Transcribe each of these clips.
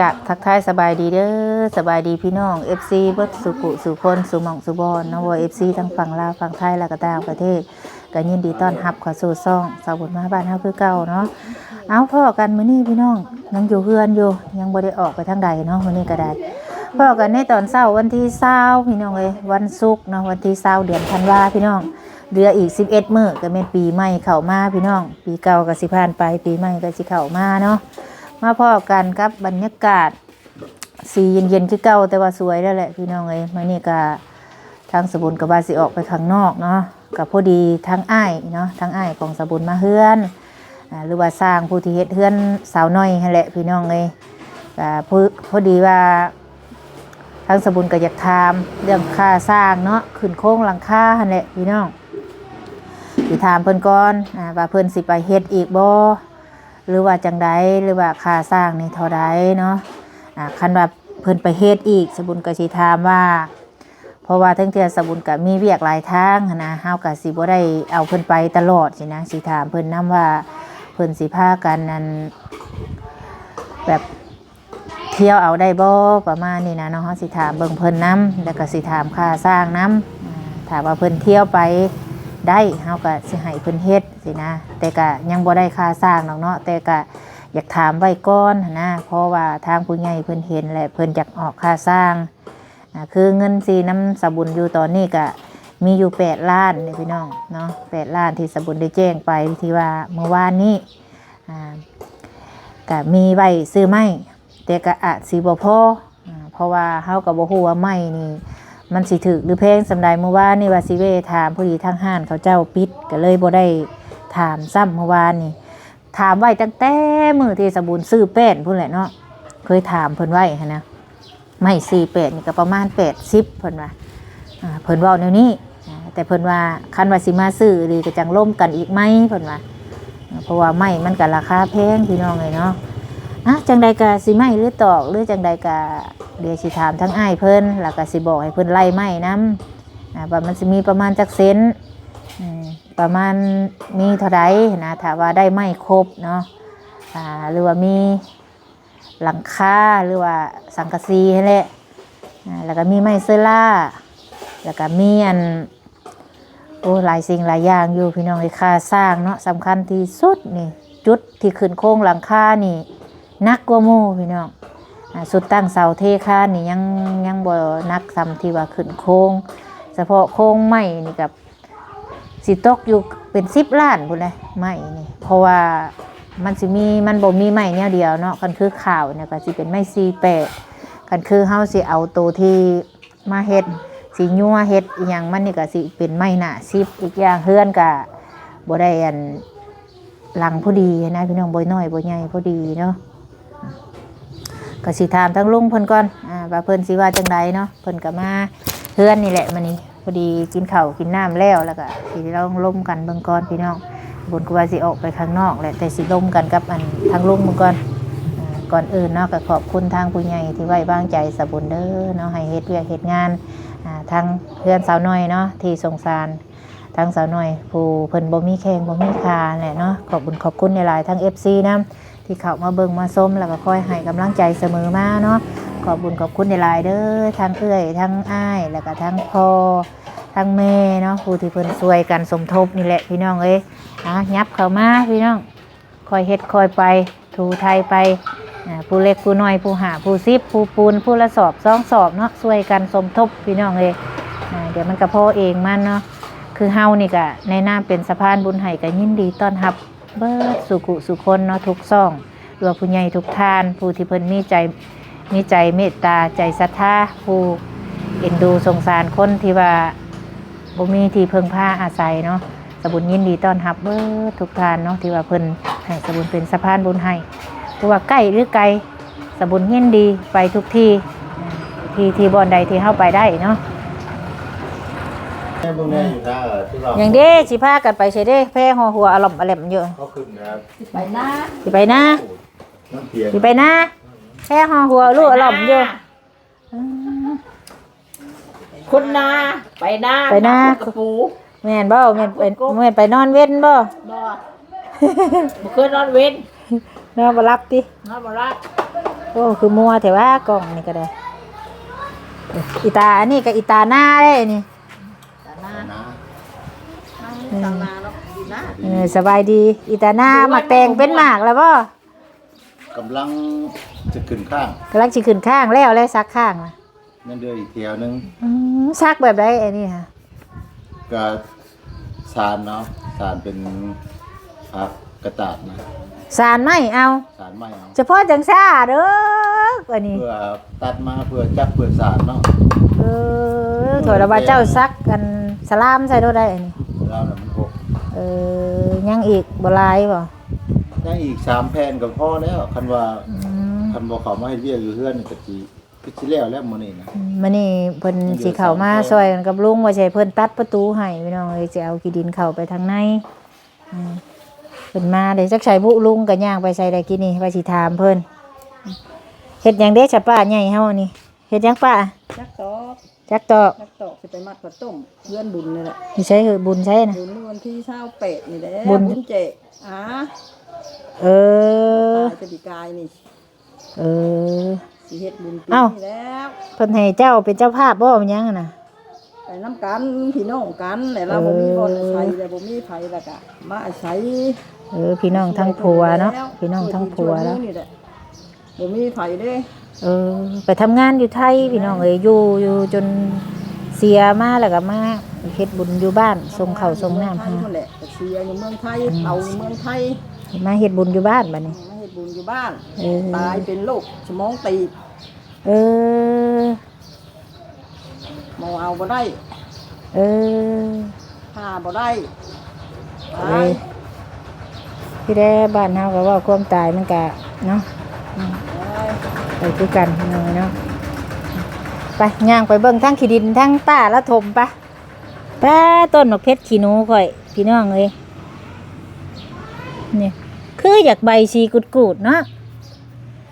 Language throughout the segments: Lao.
ກະທັກທາຍສະບາຍດີເດີ ສະບາຍດີພີ່ນ້ອງເອັຟຊີເບິດສູ່ຜູ້ສູ່ຄົນ ສູ່ໝ່ອງສູ່ບ່ອນເນາະ ບໍ່ວ່າເອັຟຊີທັງຝັ່ງລາວ ຝັ່ງໄທ ແລະກະຕ່າງປະເທດ ກະຍິນດີຕ້ອນຮັບເຂົ້າສູ່ຊ່ອງສາວບຸນມາບ້ານເຮົາຄືເກົ່າເນາະ. ເອົາ ພໍ້ກັນມື້ນີ້ພີ່ນ້ອງ ຍັງຢູ່ເຮືອນຢູ່ ຍັງບໍ່ໄດ້ອອກໄປທາງໃດເນາະ ມື້ນີ້ກະໄດ້. ພໍ້ກັນໃນຕອນເຊົ້າວັນທີຊາວ ພີ່ນ້ອງເອີຍ ວັນສຸກເນາະ ວັນທີຊາວ ເດືອນທັນວາ ພີ່ນ້ອງ. ເຫຼືອອີກສິບເອັດມື້ກະແມ່ນປີໃໝ່ເຂົ້າມາພີ່ນ້ອງ ປີເກົ່າກະຊິຜ່ານໄປ ປີໃໝ່ກະຊິເຂົ້າມາເນາະ. ມາພໍ້ກັນກັບບັນຍາກາດ ສີເຢັນໆຄືເກົ່າ ແຕ່ວ່າສວຍແລ້ວແຫຼະພີ່ນ້ອງເອີຍ. ມື້ນີ້ກະທາງສາວບຸນກະວ່າຊິອອກໄປຂ້າງນອກເນາະ ກະພໍດີທາງອ້າຍເນາະ ທາງອ້າຍຂອງສາວບຸນມາເຮືອນ ອາ ຫຼືວ່າຊ່າງຜູ້ທີ່ເຮັດເຮືອນສາວນ້ອຍຫັ້ນແຫຼະພີ່ນ້ອງເອີຍ. ກະພໍ ພໍດີວ່າທາງສາວບຸນກະຢາກຖາມເລື່ອງຄ່າສ້າງເນາະ ຂຶ້ນໂຄງຫຼັງຄາຫັ້ນແຫຼະພີ່ນ້ອງ. ຊິຖາມເພິ່ນກ່ອນ ອາ ວ່າເພິ່ນຊິໄປເຮັດອີກບໍ່ ຫຼືວ່າຈັ່ງໃດ ຫຼືວ່າຄ່າສ້າງນີ້ເທົ່າໃດເນາະ. ອາ ຄັນວ່າເພິ່ນໄປເຮັດອີກ ສາວບຸນກະຊິຖາມວ່າ ເພາະວ່າເຖິງເທື່ອສາວບຸນກະມີວຽກຫຼາຍທາງຫັ້ນນະ ເຮົາກະຊິບໍ່ໄດ້ເອົາເພິ່ນໄປຕະຫຼອດຊີ້ນະ ຊິຖາມເພິ່ນນຳວ່າ ເພິ່ນຊິພາກັນ ອັນ ແບບ ທ່ຽວເອົາໄດ້ບໍ່ ປະມານນີ້ນະເນາະ. ເຮົາຊິຖາມເບິ່ງເພິ່ນນຳ ແລ້ວກະຊິຖາມຄ່າສ້າງນຳ. ອາ ຖ້າວ່າເພິ່ນທ່ຽວໄປໄດ້ ເຮົາກະຊິໃຫ້ເພິ່ນເຮັດຊີ້ນະ ແຕ່ກະຍັງບໍ່ໄດ້ຄ່າສ້າງດອກເນາະ ແຕ່ກະຢາກຖາມໄວ້ກ່ອນຫັ້ນນະ ເພາະວ່າທາງຜູ້ໃຫຍ່ເພິ່ນເຫັນ ແລະເພິ່ນຢາກອອກຄ່າສ້າງ. ອາ ຄືເງິນທີ່ນຳສາວບຸນຢູ່ຕອນນີ້ກະມີຢູ່ແປດລ້ານເດ້ພີ່ນ້ອງເນາະ ແປດລ້ານທີ່ສາວບຸນໄດ້ແຈ້ງໄປທີ່ວ່າມື້ວານນີ້ ອາ ກະມີໄວ້ຊື້ໄມ້ ແຕ່ກະອາດຊິບໍ່ພໍ ອາ ເພາະວ່າເຮົາກະບໍ່ຮູ້ວ່າໄມ້ນີ້ມັນຊິຖືກຫຼືແພງສ່ຳໃດ. ມື້ວານນີ້ວ່າຊິແວ່ຖາມ ພໍດີທາງຮ້ານເຂົາເຈົ້າປິດ ກະເລີຍບໍ່ໄດ້ຖາມຊ້ຳມື້ວານນີ້. ຖາມໄວ້ຕັ້ງແຕ່ມື້ທີ່ສາວບຸນຊື້ແປ້ນພຸ້ນແຫຼະເນາະ ເຄີຍຖາມເພິ່ນໄວ້ຫັ້ນນະ. ໄມ້ສີ່ແປດນີ້ກະປະມານແປດສິບ ເພິ່ນວ່າ ອາ ເພິ່ນເວົ້າແນວນີ້. ອາ ແຕ່ເພິ່ນວ່າຄັນວ່າຊິມາຊື້ອີ່ຫຼີກະຈັ່ງລົມກັນອີກໃໝ່ ເພິ່ນວ່າ ອາ ເພາະວ່າໄມ້ມັນກະລາຄາແພງພີ່ນ້ອງເອີຍເນາະ. ອາ ຈັ່ງໃດກະຊິໄມ້ຫຼືຕອກ ຫຼືຈັ່ງໃດກະດຽວຊິຖາມທາງອ້າຍເພິ່ນ ແລ້ວກະຊິບອກໃຫ້ເພິ່ນໄລ່ໄມ້ນຳ ອາ ວ່າມັນຊິມີປະມານຈັກເຊັນ ອາ ປະມານມີເທົ່າໃດຫັ້ນນະ ຖ້າວ່າໄດ້ໄມ້ຄົບເນາະ ອາ ຫຼືວ່າມີ ຫຼັງຄາ ຫຼືວ່າສັງກະສີຫັ້ນແຫຼະ ອາ ແລ້ວກະມີໄມ້ເຊີລາ ແລ້ວກະມີອັນ ໂອ້ ຫຼາຍສິ່ງຫຼາຍຢ່າງຢູ່ພີ່ນ້ອງເອີຍ. ຄ່າສ້າງເນາະ ສຳຄັນທີ່ສຸດນີ້ ຈຸດທີ່ຂຶ້ນໂຄງຫຼັງຄານີ້ໜັກກວ່າໝູ່ພີ່ນ້ອງ. ອາ ຊຸດຕັ້ງເສົາເທຄານນີ້ຍັງ ຍັງບໍ່ໜັກສ່ຳທີ່ວ່າຂຶ້ນໂຄງ. ສະເພາະໂຄງໄມ້ນີ້ກະ ຊິຕົກຢູ່ເປັນສິບລ້ານພຸ້ນແຫຼະ ໄມ້ນີ້ ເພາະວ່າມັນຊິມີ ມັນບໍ່ມີໄມ້ແນວດຽວເນາະ. ຄັນຄືຂາວນີ້ກະຊິເປັນໄມ້ສີ່ແປດ ຄັນຄືເຮົາຊິເອົາໂຕທີ່ມາເຮັດ ຊິຍົວເຮັດອີ່ຫຍັງມັນນີ້ກະຊິເປັນໄມ້ໜ້າສິບ. ອີກຢ່າງເຮືອນກະບໍ່ໄດ້ອັນ ຫຼັງພໍດີນະພີ່ນ້ອງ ບໍ່ນ້ອຍບໍ່ໃຫຍ່ ພໍດີເນາະ. ກະຊິຖາມທາງລຸງເພິ່ນກ່ອນ ອາ ວ່າເພິ່ນຊິວ່າຈັ່ງໃດເນາະ. ເພິ່ນກະມາເຮືອນນີ້ແຫຼະມື້ນີ້ ພໍດີກິນເຂົ້າກິນນ້ຳແລ້ວ ແລ້ວກະຊິລອງລົມກັນເບິ່ງກ່ອນພີ່ນ້ອງ. ບຸນກະວ່າຊິອອກໄປຂ້າງນອກແຫຼະ ແຕ່ຊິລົມກັນກັບອັນທາງລຸງເບິ່ງກ່ອນ. ອາ ກ່ອນອື່ນເນາະ ກະຂອບຄຸນທາງຜູ້ໃຫຍ່ທີ່ໄວ້ວາງໃຈສາວບຸນເດີເນາະ ໃຫ້ເຮັດວຽກເຮັດງານ ອາ ທາງເຮືອນສາວນ້ອຍເນາະ ທີ່ສົງສານ ທັງສາວນ້ອຍຜູ້ເພິ່ນບໍ່ມີແຂ້ງບໍ່ມີຂາແຫຼະເນາະ. ຂອບບຸນຂອບຄຸນຫຼາຍໆ ທັງເອັຟຊີນຳ ທີ່ເຂົ້າມາເບິ່ງມາຊົມ ແລ້ວກໍຄອຍໃຫ້ກຳລັງໃຈສະເໝີມາເນາະ. ຂອບບຸນຂອບຄຸນຫຼາຍໆເດີ ທັງເອື້ອຍ ທັງອ້າຍ ແລ້ວກໍທັງພໍ່ ທັງແມ່ເນາະ ຜູ້ທີ່ເພິ່ນຊ່ວຍກັນສົມທົບນີ້ແຫຼະພີ່ນ້ອງເອີຍ. ອາ ຫຍັບເຂົ້າມາພີ່ນ້ອງ. ຄ່ອຍເຮັດຄ່ອຍໄປ ຖູໄຖໄປ ອາ ຜູ້ເລັກຜູ້ນ້ອຍ ຜູ້ຫ້າຜູ້ສິບ ຜູ້ປູນຜູ້ລະສອບສອງສອບເນາະ ຊ່ວຍກັນສົມທົບພີ່ນ້ອງເອີຍ. ອາ ດຽວມັນກະພໍເອງມັນເນາະ. ຄືເຮົານີ້ກະໃນນາມເປັນສະພານບຸນໃຫ້ ກະຍິນດີຕ້ອນຮັບເບິດສູ່ກຸສູ່ຄົນເນາະ ທຸກຊ່ອງ ຫຼືວ່າຜູ້ໃຫຍ່ທຸກທ່ານ ຜູ້ທີ່ເພິ່ນມີໃຈ ມີໃຈເມດຕາ ໃຈສັດທາ ຜູ້ເອັນດູສົງສານຄົນທີ່ວ່າ ບໍ່ມີທີ່ເພິ່ງພາອາໄສເນາະ. ສະບຸນຍິນດີຕ້ອນຮັບເບິດທຸກທ່ານເນາະ ທີ່ວ່າເພິ່ນໃຫ້ສະບຸນເປັນສະພານບຸນໃຫ້ ບໍ່ວ່າໃກ້ຫຼືໄກ ສະບຸນຍິນດີໄປທຸກທີ່ ທີ່ ທີ່ບ່ອນໃດທີ່ເຮົາໄປໄດ້ເນາະ. ຍັງເດ້ ຊິພາກັນໄປໃສເດ້ ແພຫໍຫົວອະຫຼອມອະແຫຼມຢູ່. ຊິໄປນາ ຊິໄປນາ ຊິໄປນາ ແພຫໍຫົວລູກອະຫຼອມຢູ່. ອືມ ຄົນນາ ໄປນາ ໄປນາ ນາ ຂຸດກະປູ. ແມ່ນບໍ່? ແມ່ນໄປ ແມ່ນໄປນອນເວັນບໍ່? ບໍ່ ບໍ່ເຄີຍນອນເວັນ. ນອນບໍ່ຫຼັບຕິ? ນອນບໍ່ຫຼັບ. ໂອ້ ຄືມົວແທ້ວ່າກ້ອງນີ້ກໍໄດ້. ອີຕາ ອັນນີ້ກໍອີຕາໜ້າເດ້ນີ້. ຕາໜ້າ. ເອີ ຕາໜ້າເນາະ ດີນະ. ເອີ ສະບາຍດີ. ອີຕາໜ້າໝາກແຕງເປັນໝາກແລ້ວບໍ່? ກຳລັງຈະຂຶ້ນຄ້າງ. ກຳລັງຊິຂຶ້ນຄ້າງ ແລ້ວແລ້ວ ສັກຄ້າງນະ. ຍັງເຫຼືອອີກແຖວໜຶ່ງ. ອືມ ສັກແບບໃດອັນນີ້ຫະ? ກະສານເນາະ ສານເປັນ ອ່າ ກະດາດນະ. ສານໄມ້ເອົາ. ສານໄມ້ເອົາ. ສະເພາະຈັ່ງຊ້າເດີ ອັນນີ້ ເພື່ອຕັດມາ ເພື່ອຈັບ ເພື່ອສານເນາະ. ເອີ ເອີ ຖ້ວຍລະວ່າເຈົ້າສັກອັນສະລາມໃສ່ໂລດໄດ້ອັນນີ້. ສະລາມນະມັນຫົກ. ເອີ ຍັງອີກບໍ່ຫຼາຍບໍ່? ຍັງອີກສາມແຜ່ນກໍພໍແລ້ວ ຄັນວ່າ ອືມ ຄັນບໍ່ເຂົ້າມາເຮັດວຽກຢູ່ເຮືອນນີ້ກໍຊິ ຄືຊິແລ້ວແລ້ວມື້ນີ້ນະ. ອືມ ມື້ນີ້ເພິ່ນຊິເຂົ້າມາຊ່ອຍກັນກັບລຸງ ວ່າຊິໃຫ້ເພິ່ນຕັດປະຕູໃຫ້ ພີ່ນ້ອງເອີຍ. ຊິເອົາຂີ້ດິນເຂົ້າໄປທາງໃນ. ອືມ ເພິ່ນມາເດ້ ຈັກໃສບຸ ລຸງກໍຍ່າງໄປໃສແລ້ວກີ້ນີ້ ວ່າຊິຖາມເພິ່ນ. ເຮັດຫຍັງເດ້ສະປ້າໃຫຍ່ເຮົານີ້? ເຮັດຫຍັງປ້າ? ຈັກຕອກ. ຈັກຕອກ. ຈັກຕອກ ຊິໄປມັດເຂົ້າຕົ້ມເຮືອນບຸນນີ້ແຫຼະ. ຢູ່ໃສເຮີ ບຸນໃສນະ? ບຸນມື້ວັນທີຊາວແປດນີ້ແຫຼະ ບຸນ ບຸນແຈກ. ອາ ເອີ ຕາຍແຕ່ປີກາຍນີ້. ເອີ ຊິເຮັດບຸນປີນີ້ແລ້ວ. ເພິ່ນໃຫ້ເຈົ້າເປັນເຈົ້າພາບບໍ່ ແມ່ນຫຍັງຫັ້ນນະ? ໄປນຳກັນ ພີ່ນ້ອງກັນແຫຼະ. ເອີ ລາວບໍ່ມີບ່ອນອາໄສແລ້ວ ບໍ່ມີໃຜແລ້ວກະມາອາໄສ. ເອີ ພີ່ນ້ອງທາງຜົວເນາະ ຊ່ວຍເພິ່ນແລ້ວ ພີ່ນ້ອງທາງຜົວແລ້ວ ຊ່ວຍເພິ່ນນີ້ແຫຼະ ບໍ່ມີໃຜເດ້. ເອີ ໄປທຳງານຢູ່ໄທ ພີ່ນ້ອງເອີຍ ຢູ່ ຢູ່ຈົນເສຍມາ ແລ້ວກໍມາເຮັດບຸນຢູ່ບ້ານ ສົ່ງເຂົ້າສົ່ງນ້ຳໃຫ້. ທຳງານຢູ່ເມືອງໄທພຸ້ນແຫຼະ ກໍເສຍຢູ່ເມືອງໄທ ເອົາຢູ່ເມືອງໄທ ມາເຮັດບຸນຢູ່ບ້ານບັດນີ້. ມາເຮັດບຸນຢູ່ບ້ານ. ເອີ ຕາຍເປັນໂລກສະໝອງຕີບ. ເອີ ໝໍເອົາບໍ່ໄດ້. ເອີ ຜ່າບໍ່ໄດ້. ເອີ ຕາຍ. ທີ່ແທ້ບ້ານເຮົາກໍເວົ້າຄວາມຕາຍມັນກະເນາະ ອືມ ເອີຍ ໄປຄືກັນພີ່ນ້ອງເນາະ. ໄປ ຍ່າງໄປເບິ່ງທາງຂີ້ດິນທາງປ້າລາວຖົມປະ. ປ້າ ຕົ້ນໝາກເຜັດຂີ້ໜູຂ້ອຍ ພີ່ນ້ອງເອີຍ ນີ້ ຄືຢາກໃບສີກຸດໆເນາະ.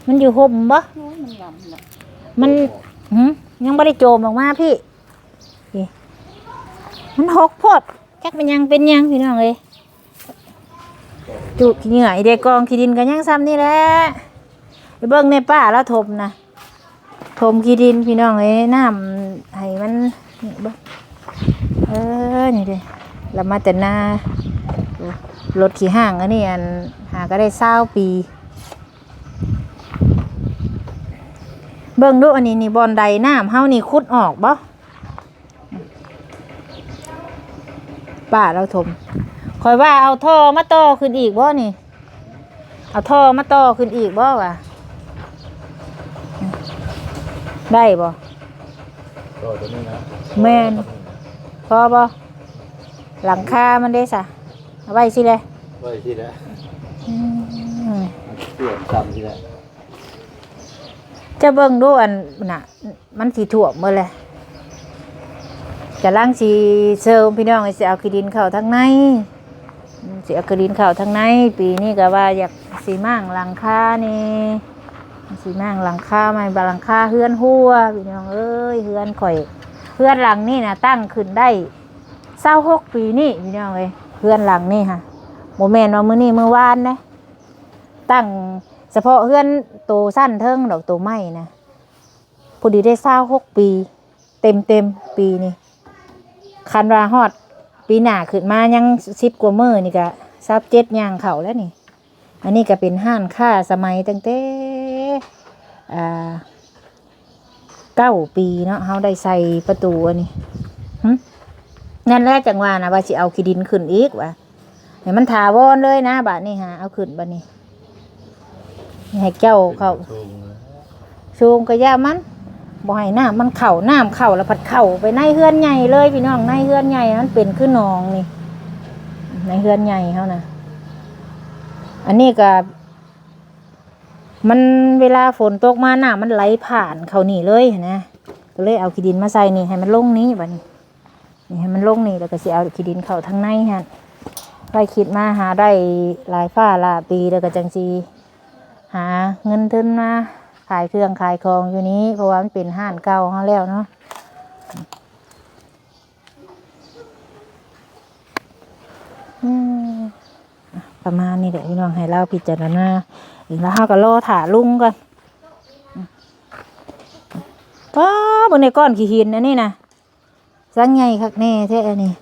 ມັນຢູ່ຮົ່ມບໍ່? ໂອ້ຍ ມັນງາມນະ ມັນ ຫື ຍັງບໍ່ໄດ້ໂຈມອອກມາພີ່. ນີ້ ມັນຫົກໂພດ ຈັກແມ່ນຫຍັງເປັນຫຍັງ ພີ່ນ້ອງເອີຍ. ຈຸຂີ້ເຫຍື້ອອີເດ ກອງຂີ້ດິນກໍຍັງຊ່ຳນີ້ແຫຼະ. ໄປເບິ່ງໃນປ້າລາວຖົມນະ ຖົມຂີ້ດິນ ພີ່ນ້ອງເອີຍ. ນ້ຳໃຫ້ມັນ ນີ້ເບິ່ງ ເອີ ນີ້ເດ້ ລະມາແຕ່ນາ. ໂອ້ ລົດຂີ້ຮ້າງອັນນີ້ ອັນ ຫາກໍໄດ້ຊາວປີ. ເບິ່ງດູ ອັນນີ້ນີ້ ບ່ອນໃດນ້ຳເຮົານີ້ຂຸດອອກບໍ່? ປ້າລາວຖົມ. ຂ້ອຍວ່າເອົາທໍ່ມາຕໍ່ຂຶ້ນອີກບໍ່ນີ້? ເອົາທໍ່ມາຕໍ່ຂຶ້ນອີກບໍ່ຫວາ? ໄດ້ບໍ່? ຕໍ່ຕົວນີ້ນະ. ແມ່ນ. ພໍບໍ່? ຫຼັງຄາມັນເດ້ສະ? ເອົາໄວ້ຊີ້ແຫຼະ. ໄວ້ຊີ້ແຫຼະ. ອືມ. ເຊື່ອມຊ້ຳຊີ້ແຫຼະ. ເຈົ້າເບິ່ງດູ ອັນ ນະ ມັນຊິຖ້ວມໝົດແຫຼະ. ກຳລັງຊິເສີມ ພີ່ນ້ອງ ຊິເອົາຂີ້ດິນເຂົ້າທາງໃນ ຊິເອົາຂີ້ດິນເຂົ້າທາງໃນ. ປີນີ້ກໍວ່າຢາກຊິມ້າງຫຼັງຄາແດ່ ຊິມ້າງຫຼັງຄາໃໝ່ ບາດຫຼັງຄາເຮືອນຮົ່ວ ພີ່ນ້ອງເອີຍ. ເຮືອນຂ້ອຍ ເຮືອນຫຼັງນີ້ນະ ຕັ້ງຂຶ້ນໄດ້ຊາວຫົກປີນີ້ ພີ່ນ້ອງເອີຍ. ເຮືອນຫຼັງນີ້ຫະ ບໍ່ແມ່ນວ່າມື້ນີ້ມື້ວານເດ້ ຕັ້ງສະເພາະເຮືອນໂຕຊັ້ນເທິງດອກ ໂຕໄມ້ນະ ພໍດີໄດ້ຊາວຫົກປີເຕັມໆ ປີນີ້. ຄັນວ່າຮອດປີໜ້າຂຶ້ນມາຍັງສິບກວ່າມື້ນີ້ກະຊາວເຈັດຍ່າງເຂົ້າແລ້ວນີ້. ອັນນີ້ກະເປັນຮ້ານຄ້າສະໄໝຕັ້ງແຕ່ ອ່າ ເກົ້າປີເນາະ ເຮົາໄດ້ໃສ່ປະຕູອັນນີ້. ຫຶ ນັ້ນແຫຼະ ຈັ່ງວ່ານະ ວ່າຊິເອົາຂີ້ດິນຂຶ້ນອີກວ່າ ໃຫ້ມັນຖາວອນເລີຍນະ. ບາດນີ້ຫາເອົາຂຶ້ນ ບາດນີ້ໃຫ້ເຈົ້າເຂົ້າ ສູງນະ ສູງກະຢ່າມັນ ບໍ່ໃຫ້ນ້ຳມັນເຂົ້າ. ນ້ຳເຂົ້າແລ້ວພັດເຂົ້າໄປໃນເຮືອນໃຫຍ່ເລີຍ ພີ່ນ້ອງ. ໃນເຮືອນໃຫຍ່ມັນເປັນຄືໜອງນີ້ ໃນເຮືອນໃຫຍ່ເຮົານະ. ອັນນີ້ກະ ມັນ ເວລາຝົນຕົກມາ ນ້ຳມັນໄຫຼຜ່ານເຂົ້ານີ້ເລີຍຫັ້ນນະ. ກໍເລີຍເອົາຂີ້ດິນມາໃສ່ນີ້ ໃຫ້ມັນລົງນີ້ ບາດນີ້ ນີ້ໃຫ້ມັນລົງນີ້ ແລ້ວກໍຊິເອົາຂີ້ດິນເຂົ້າທາງໃນຫັ້ນ. ໄວ້ຄິດມາຫາໄດ້ຫຼາຍຟ້າຫຼາຍປີ ແລ້ວກໍຈັ່ງຊິຫາເງິນທຶນມາຂາຍເຄື່ອງຂາຍຂອງຢູ່ນີ້ ເພາະວ່າມັນເປັນຮ້ານເກົ່າເຮົາແລ້ວເນາະ. ອືມ. ປະມານນີ້ແຫຼະພີ່ນ້ອງ ໃຫ້ລາວພິຈາລະນາເອງ ແລ້ວເຮົາກໍລໍຖ້າລຸງກ່ອນ. ປ້າ ເບິ່ງໃນກ້ອນຂີ້ຫີນອັນນີ້ນະ ຊ່າງໃຫຍ່ຄັກແນ່ແທ້ອັນນີ້.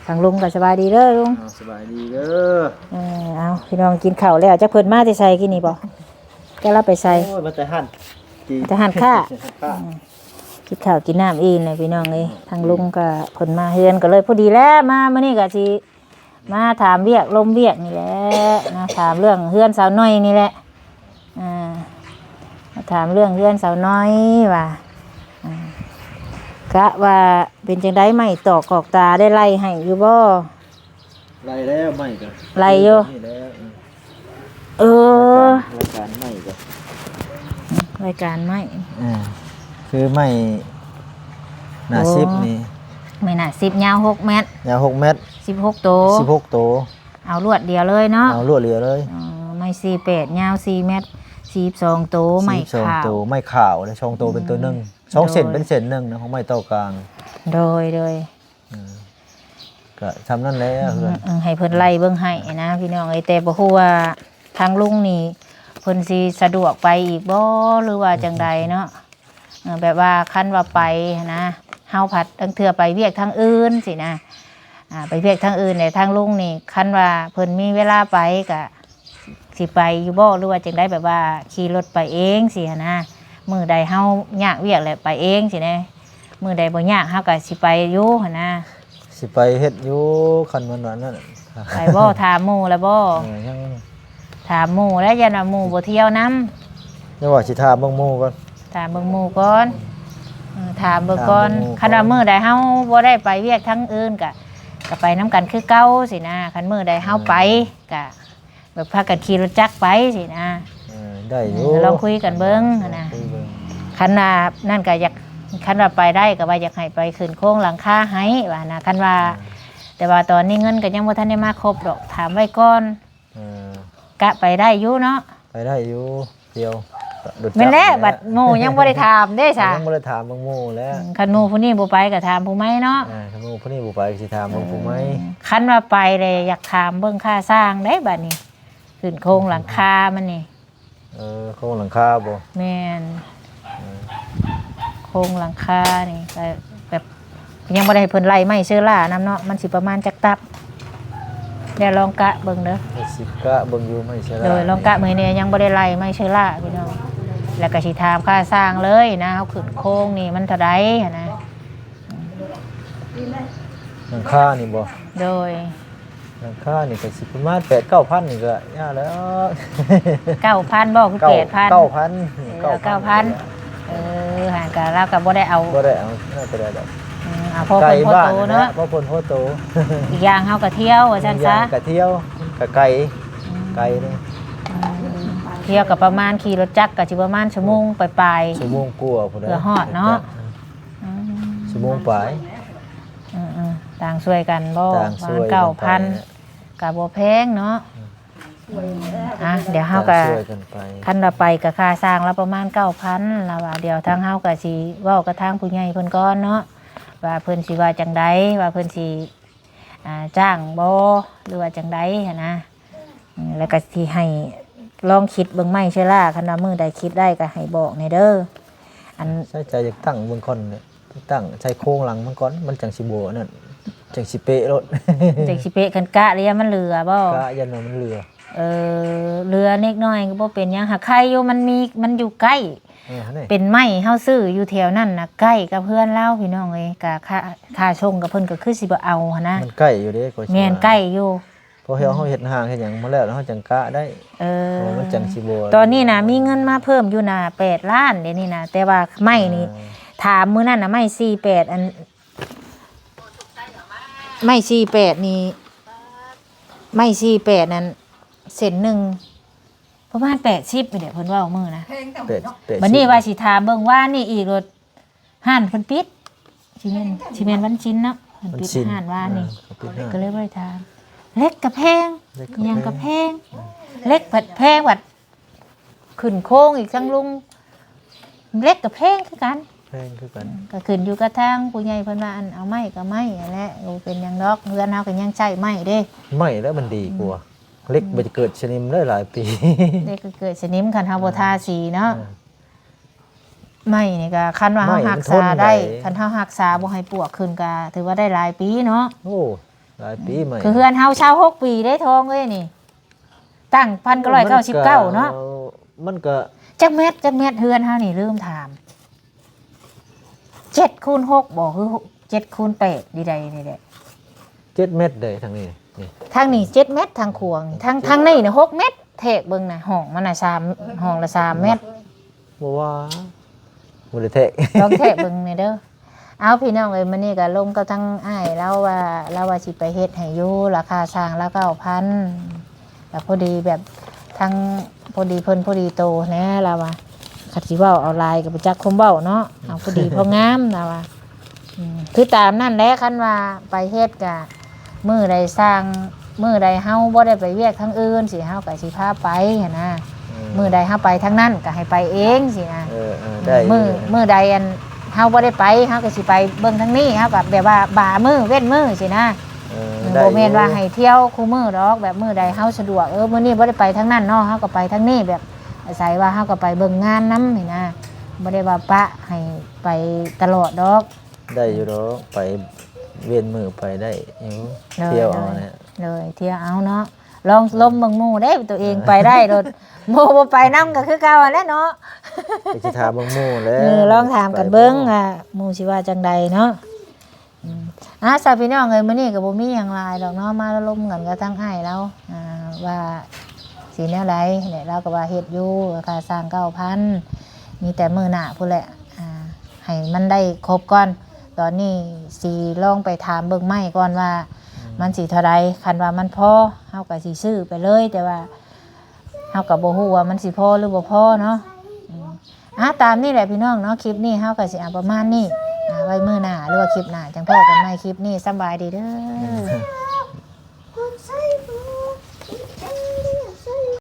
ທາງລຸງກໍສະບາຍດີເດີລຸງ. ເອົາ ສະບາຍດີເດີ. ເອີ ເອົາ ພີ່ນ້ອງກິນເຂົ້າແລ້ວ ຈັກເພິ່ນມາແຕ່ໃສກີ້ນີ້ບໍ? ແຕ່ລາວໄປໃສ? ໂອ້ຍ ມາແຕ່ຮ້ານ ແຕ່ຮ້ານຄ້າ. ກິນເຂົ້າກິນນ້ຳອີ່ມແລ້ວພີ່ນ້ອງເອີຍ. ທາງລຸງກໍເພິ່ນມາເຮືອນກໍເລີຍພໍດີແລ້ວ ມາມື້ນີ້ກໍຊິ ມາຖາມວຽກລົມວຽກນີ້ແຫຼະ ມາຖາມເລື່ອງເຮືອນສາວນ້ອຍນີ້ແຫຼະ. ອ່າ ມາຖາມເລື່ອງເຮືອນສາວນ້ອຍວ່າ ອ່າ ກະວ່າເປັນຈັ່ງໃດ ໄມ້ຕອກກອກຕາໄດ້ໄລ່ໃຫ້ຢູ່ບໍ່? ໄລ່ແລ້ວ ໄມ້ກໍ ໄລ່ຢູ່ ນີ້ແຫຼະ. ເອີ ລາຍການ ລາຍການໄມ້ກໍ ລາຍການໄມ້ ເອີ ຄືໄມ້ໜ້າສິບນີ້ ໄມ້ໜ້າສິບ ຍາວຫົກແມັດ ຍາວຫົກແມັດ ສິບຫົກໂຕ ສິບຫົກໂຕ. ເອົາລວດດຽວເລີຍເນາະ ເອົາລວດດຽວເລີຍ. ເອີ ໄມ້ສີ່ແປດ ຍາວສີ່ແມັດ ສິບສອງໂຕ ໄມ້ຂາວ ໄມ້ຂາວເດ້ ສອງໂຕເປັນໂຕໜຶ່ງ ສອງເສັ້ນເປັນເສັ້ນໜຶ່ງນະ ຂອງໄມ້ຕໍ່ກາງ. ໂດຍ ໂດຍ. ເອີ ກະຊ່ຳນັ້ນແຫຼະ ເອີ ເຮືອນ ເອີ ໃຫ້ເພິ່ນໄລ່ເບິ່ງໃຫ້ນະພີ່ນ້ອງເອີຍ. ແຕ່ບໍ່ຮູ້ວ່າທາງລຸງນີ້ເພິ່ນຊິສະດວກໄປອີກບໍ່ ຫຼືວ່າຈັ່ງໃດເນາະ. ເອີ ແບບວ່າຄັນວ່າໄປຫັ້ນນະ ເຮົາພັດລາງເທື່ອໄປວຽກທາງອື່ນຊີ້ນະ ອ່າ ໄປວຽກທາງອື່ນແຫຼະ ທາງລຸງນີ້ ຄັນວ່າເພິ່ນມີເວລາໄປກະ ຊິໄປຢູ່ບໍ່ ຫຼືວ່າຈັ່ງໃດ ແບບວ່າຂີ່ລົດໄປເອງຊີ້ຫັ້ນນະ. ມື້ໃດເຮົາຍາກວຽກແຫຼະໄປເອງຊີ້ນະ ມື້ໃດບໍ່ຍາກເຮົາກໍຊິໄປຢູ່ຫັ້ນນະ. ຊິໄປເຮັດຢູ່ ຄັນມັນວ່ານັ້ນ ໄປບໍ່? ຖາມໝູ່ແລ້ວບໍ່? ເອີ ຍັງ ຖາມໝູ່ແລ້ວ ຢ້ານວ່າໝູ່ບໍ່ທ່ຽວນຳ. ຍັງວ່າຊິຖາມເບິ່ງໝູ່ກ່ອນ ຖາມເບິ່ງໝູ່ກ່ອນ. ເອີ ຖາມເບິ່ງກ່ອນ ຖາມເບິ່ງໝູ່ກ່ອນ. ຄັນວ່າມື້ໃດເຮົາບໍ່ໄດ້ໄປວຽກທາງອື່ນກະ ກະໄປນຳກັນຄືເກົ່າຊີ້ນະ. ຄັນມື້ໃດເຮົາໄປ ເອີ ກະ ແບບພາກັນຂີ່ລົດຈັກໄປຊີ້ນະ. ເອີ ໄດ້ຢູ່ ເອີ ລອງຄຸຍກັນເບິ່ງຫັ້ນນະ ລອງຄຸຍເບິ່ງ. ຄັນວ່ານັ້ນກໍຢາກ ຄັນວ່າໄປໄດ້ກໍວ່າຢາກໃຫ້ໄປຂຶ້ນໂຄງຫຼັງຄາໃຫ້ວ່ານະ ຄັນວ່າ ເອີ ແຕ່ວ່າຕອນນີ້ເງິນກໍຍັງບໍ່ທັນໄດ້ມາຄົບດອກ ຖາມໄວ້ກ່ອນ. ເອີ ກະໄປໄດ້ຢູ່ເນາະ ໄປໄດ້ຢູ່ ດຽວ ແມ່ນແຫຼະ ບັດໝູ່ຍັງບໍ່ໄດ້ຖາມເດ້ຊະ ຍັງບໍ່ໄດ້ຖາມເບິ່ງໝູ່ແຫຼະ. ອືມ ຄັນໝູ່ຜູ້ນີ້ບໍ່ໄປກໍຖາມຜູ້ໃໝ່ເນາະ. ເອີ ຄັນໝູ່ຜູ້ນີ້ບໍ່ໄປກໍຊິຖາມເບິ່ງຜູ້ໃໝ່. ເອີ ຄັນວ່າໄປແລ້ວຢາກຖາມເບິ່ງຄ່າສ້າງເດ້ບັດນີ້ ຂຶ້ນໂຄງຫຼັງຄາມັນນີ້. ເອີ ໂຄງຫຼັງຄາບໍ່? ແມ່ນ ເອີ ໂຄງຫຼັງຄານີ້ກໍແບບ ຍັງບໍ່ໄດ້ໃຫ້ເພິ່ນໄລ່ໄມ້ເຊີລ່ານຳເນາະ ມັນຊິປະມານຈັກຕັບ ດຽວລອງກະເບິ່ງເດີ. ກໍຊິກະເບິ່ງຢູ່ໄມ້ເຊີລ່າ ໂດຍ ລອງກະເບິ່ງແດ່ ຍັງບໍ່ໄດ້ໄລ່ໄມ້ເຊີລ່າພີ່ນ້ອງ. ແລ້ວກໍຊິຖາມຄ່າສ້າງເລີຍນະ ເຮົາຂຶ້ນໂຄງນີ້ມັນເທົ່າໃດຫັ້ນນະ. ຫຼັງຄານີ້ບໍ່? ໂດຍ. ຫຼັງຄານີ້ກໍຊິປະມານແປດເກົ້າພັນນີ້ກໍຍາກແລ້ວ. ເກົ້າພັນບໍ່ ຄືແປດພັນ? ເກົ້າພັນ ເອີ ເກົ້າພັນ. ເອີ ຫັ້ນກໍລາວກໍບໍ່ໄດ້ເອົາ ບໍ່ໄດ້ເອົາ ໜ້າຈະໄດ້ດອກ. ອືມ ເອົາພໍຄົນພໍໂຕເນາະ ພໍຄົນພໍໂຕ. ອີກຢ່າງເຮົາກໍທ່ຽວວ່າຊັ້ນຊະ ອີກຢ່າງກໍທ່ຽວ ກໍໄກ ອືມ ໄກເດ້. ອືມ ທ່ຽວກໍປະມານ ຂີ່ລົດຈັກກໍຊິປະມານຊົ່ວໂມງປາຍໆ ຊົ່ວໂມງກວ່າພຸ້ນແຫຼະ ເພື່ອຮອດເນາະ. ອືມ ຊົ່ວໂມງປາຍ. ເອີໆ ຕ່າງຊ່ວຍກັນບໍ່? ຕ່າງຊ່ວຍກັນໄປ. ປະມານເກົ້າພັນ ກໍບໍ່ແພງເນາະ. ອືມ ອ່ະ ດຽວເຮົາກໍ ຕ່າງຊ່ວຍກັນໄປ. ຄັນວ່າໄປກໍຄ່າຊ່າງລາວປະມານເກົ້າພັນ ລາວວ່າ. ດຽວທາງເຮົາກໍຊິເວົ້າກັບທາງຜູ້ໃຫຍ່ເພິ່ນກ່ອນເນາະ ວ່າເພິ່ນຊິວ່າຈັ່ງໃດ ວ່າເພິ່ນຊິ ອ່າ ຈ້າງບໍ່ ຫຼືວ່າຈັ່ງໃດຫັ້ນນະ. ອືມ ແລ້ວກໍຊິໃຫ້ລອງຄິດເບິ່ງໃໝ່ເຊີລ່າ ຄັນວ່າມື້ໃດຄິດໄດ້ກໍໃຫ້ບອກແດ່ເດີ. ອັນ ໃຊ້ໃຈຢາກຕັ້ງເບິ່ງກ່ອນເດ້ ຕັ້ງໃສ່ໂຄງຫຼັງມັນກ່ອນ ມັນຈັ່ງຊິບໍ່ອັນນັ້ນ ຈັ່ງຊິເປະໂລດ ຈັ່ງຊິເປະ. ຄັນກະແລ້ວມັນເຫຼືອບໍ່? ກະຢ້ານວ່າມັນເຫຼືອ. ເອີ ເຫຼືອເລັກນ້ອຍກໍບໍ່ເປັນຫຍັງ ຫາກໄຄຢູ່ ມັນມີ ມັນຢູ່ໃກ້. ເອີ ເປັນໄມ້ເຮົາຊື້ຢູ່ແຖວນັ້ນນະ ໃກ້ກັບເຮືອນລາວ ພີ່ນ້ອງເອີຍ. ກະຄ່າ ຄ່າສົ່ງກັບເພິ່ນກໍຄືຊິບໍ່ເອົາຫັ້ນນະ. ມັນໃກ້ຢູ່ເດ້ ແມ່ນໃກ້ຢູ່. ພໍເຮົາເຮັດຫ້າງເຮັດຫຍັງມາແລ້ວ ເຮົາຈັ່ງກະໄດ້. ເອີ ເພາະວ່າມັນຈັ່ງຊິບໍ່ ຕອນນີ້ນະມີເງິນມາເພີ່ມຢູ່ນະ ແປດລ້ານ ດຽວນີ້ນະ. ແຕ່ວ່າໄມ້ນີ້ ອ່າ ຖາມມື້ນັ້ນນະ ໄມ້ສີ່ແປດ ອັນ ໄມ້ສີ່ແປດນີ້ ໄມ້ສີ່ແປດນັ້ນ ເສັ້ນໜຶ່ງປະມານແປດສິບນີ້ແຫຼະ ເພິ່ນເວົ້າມື້ນະ. ແພງເນາະ ແປດ ແປດສິບ. ບັດນີ້ວ່າຊິຖາມເບິ່ງ ວານນີ້ອີກໂລດ ຮ້ານເພິ່ນປິດ ຊິແມ່ນ ຊິແມ່ນວັນສິນເນາະ ເພິ່ນປິດຮ້ານວານນີ້. ເອີ ເຂົາປິດຮ້ານ ກໍເລີຍບໍ່ໄດ້ຖາມ. ເຫຼັກກໍແພງ ເຫຼັກກໍແພງ ຫຍັງກໍແພງ ເຫຼັກພັດແພງ ບັດຂຶ້ນໂຄງອີກ ທາງລຸງ ເຫຼັກກໍແພງຄືກັນ. ແພ ງຄືກັນ ກໍຂຶ້ນຢູ່ກັບທາງຜູ້ໃຫຍ່ເພິ່ນວ່າ ອັນເອົາໄມ້ກໍໄມ້ຫັ້ນແຫຼະ ບໍ່ເປັນຫຍັງດອກ ເຮືອນເຮົາກໍຍັງໃຊ້ໄມ້ເດ້ ໄມ້ແລ້ວມັນດີກວ່າ ເຫຼັກ ອືມ ມັນຈະເກີດສະໜິມໄດ້ຫຼາຍປີ ເຫຼັກກໍເກີດສະໜິມ ຄັນເຮົາບໍ່ ອ່າ ທາສີເນາະ ອ່າ ໄມ້ນີ້ກໍ ຄັນວ່າເຮົາ ໄມ້ມັນ ຮັກສາໄດ້ ທົນໄດ້ ຄັນເຮົາຮັກສາບໍ່ໃຫ້ປວກຂຶ້ນກໍຖືວ່າໄດ້ຫຼາຍປີເນາະ ໂອ້ ຫຼາຍປີ ອືມ ໄມ້ ຄືເຮືອນເຮົາຊາວຫົກປີເດ້ ທອງເອີຍ ນີ້ ຕັ້ງພັນເກົ້າຮ້ອຍເກົ້າສິບເກົ້າເນາະ ມັນກໍ ມັນກໍ ຈັກແມັດ ຈັກແມັດເຮືອນເຮົານີ້ ລືມຖາມ ເຈັດຄູນຫົກບໍ່ ຄືເຈັດຄູນແປດ ດີໃດນີ້ແຫຼະ ເຈັດແມັດເດ້ ທາງນີ້ ນີ້ ທາງນີ້ເຈັດແມັດ ທາງຂວາງນີ້ ທາງ ເຈັດ ທາງນີ້ນະຫົກແມັດ ແທກເບິ່ງນະ ຫ້ອງມັນນະສາມ ຫ້ອງລະສາມແມັດ ບໍ່ວ່າ ບໍ່ໄດ້ແທກ ລອງແທກເບິ່ງແດ່ເດີ ເອົາ ພີ່ນ້ອງເອີຍ ມື້ນີ້ກໍລົມກັບທາງອ້າຍລາວວ່າ ລາວວ່າຊິໄປເຮັດໃຫ້ຢູ່ ລາຄາຊ່າງລາວເກົ້າພັນ ກໍພໍດີແບບທັງພໍດີເພິ່ນພໍດີໂຕແດ່ ລາວວ່າ ຄັນຊິເວົ້າເອົາຫຼາຍກໍບໍ່ຈັກຄວາມເວົ້າເນາະ ເອົາພໍດີພໍງາມ ລາວວ່າ ອືມ ຄືຕາມນັ້ນແຫຼະ ຄັນວ່າໄປເຮັດກະ ມື້ໃດຊ່າງ ມື້ໃດເຮົາບໍ່ໄດ້ໄປວຽກທາງອື່ນຊີ້ ເຮົາກໍຊິພາໄປຫັ້ນນະ ອືມ ມື້ໃດເຮົາໄປທາງນັ້ນກໍໃຫ້ໄປເອງຊີ້ນະ ເອີ ເອີ ອືມ ໄດ້ຢູ່ ມື້ ມື້ໃດອັນເຮົາບໍ່ໄດ້ໄປ ເຮົາກໍຊິໄປເບິ່ງທາງນີ້ ເຮົາກໍແບບວ່າບາມື້ເວັ້ນມື້ຊີ້ນະ ເອີ ອືມ ໄດ້ຢູ່ ບໍ່ແມ່ນວ່າໃຫ້ທ່ຽວຄູ່ມື້ດອກ ແບບມື້ໃດເຮົາສະດວກ ເອີ ມື້ນີ້ບໍ່ໄດ້ໄປທາງນັ້ນເນາະ ເຮົາກໍໄປທາງນີ້ ແບບອາໄສວ່າເຮົາກໍໄປເບິ່ງງານນຳນີ້ນະ ບໍ່ໄດ້ວ່າປະໃຫ້ໄປຕະຫຼອດດອກ ໄດ້ຢູ່ດອກ ໄປເວັ້ນມື້ໄປໄດ້ຢູ່ ໂດຍ ທ່ຽວເອົາແຫຼະ ໂດຍ ໂດຍ ທ່ຽວເອົາເນາະ ລອງ ອ່າ ລົມເບິ່ງໝູ່ເດ້ ຕົວເອງ ອ່າ ໄປໄດ້ໂລດ ໝູ່ບໍ່ໄປນຳກໍຄືເກົ່າຫັ້ນແຫຼະເນາະ ກໍຊິຖາມເບິ່ງໝູ່ແຫຼະ ເອີ ລອງຖາມກັນເບິ່ງ ໄປບໍ່ ວ່າໝູ່ຊິວ່າຈັ່ງໃດເນາະ ອືມ ອ່າ ຊະ ພີ່ນ້ອງເອີຍ ມື້ນີ້ກໍບໍ່ມີຫຍັງຫຼາຍດອກເນາະ ມາລົມກັນກັບທາງອ້າຍລາວ ອ່າ ວ່າຊິແນວໃດແຫຼະ ລາວກໍວ່າເຮັດຢູ່ ຄ່າຊ່າງເກົ້າພັນ ມີແຕ່ມື້ໜ້າພຸ້ນແຫຼະ ອ່າ ໃຫ້ມັນໄດ້ຄົບກ່ອນ ຕອນນີ້ຊິລອງໄປຖາມເບິ່ງໃໝ່ກ່ອນວ່າ ອືມ ມັນຊິເທົ່າໃດ ຄັນວ່າມັນພໍ ເຮົາກໍຊິຊື້ໄປເລີຍ ແຕ່ວ່າເຮົາກໍບໍ່ຮູ້ວ່າມັນຊິພໍຫຼືບໍ່ພໍເນາະ ອືມ ອ່າ ຕາມນີ້ແຫຼະພີ່ນ້ອງເນາະ ຄລິບນີ້ເຮົາກໍຊິເອົາປະມານນີ້ ອ່າ ໄວ້ມື້ໜ້າ ຫຼືວ່າຄລິບໜ້າ ຈັ່ງພໍ້ກັນໃໝ່ ຄລິບນີ້ສຳບາຍດີເດີ ອືມ